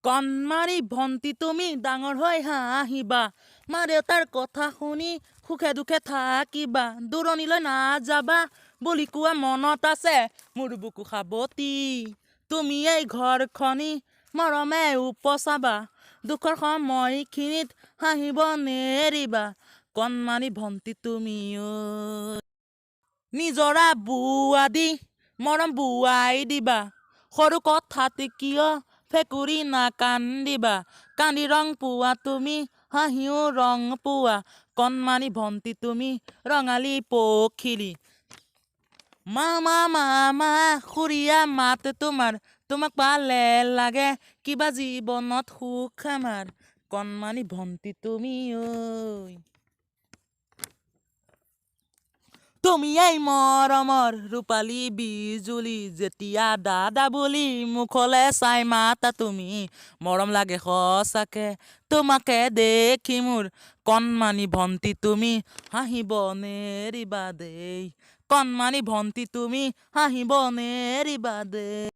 কণমানি ভণ্টি তুমি ডাঙৰ হৈ হাঁহিবা, মা দেউতাৰ কথা শুনি সুখে দুখে থাকিবা, দূৰণিলৈ নাযাবা বুলি কোৱা মনত আছে মোৰ বুকু সাৱটি। তুমি এই ঘৰখনি মৰমে উপচাবা, দুখৰ সময়খিনিত হাঁহিব নেৰিবা। কণমানি ভণ্টি তুমি ঐ, নিজৰা বোৱাদি মৰম বোৱাই দিবা, সৰু কথাতে কিয় ফেকুৰি নাকান্দিবা, কান্দি ৰং পোৱা তুমি হাঁহিও ৰং পোৱা। কণমানি ভণ্টি তুমি ৰঙালী পখিলি। মামা মামা সুৰীয়া মাত তোমাৰ, তোমাক পালে লাগে কিবা জীৱনত সুখ আমাৰ। কণমানি ভণ্টি তুমি ঐ, তুমি এই মৰমৰ ৰূপালী বিজুলী, যেতিয়া দাদা বুলি মুখলে চাই মাতা তুমি, মৰম লাগে সঁচাকে তোমাকে দেখি মোৰ। কণমানি ভণ্টি তুমি হাঁহিব নেৰিবা দেই, কণমানি ভণ্টি তুমি হাঁহিব নেৰিবা দেই।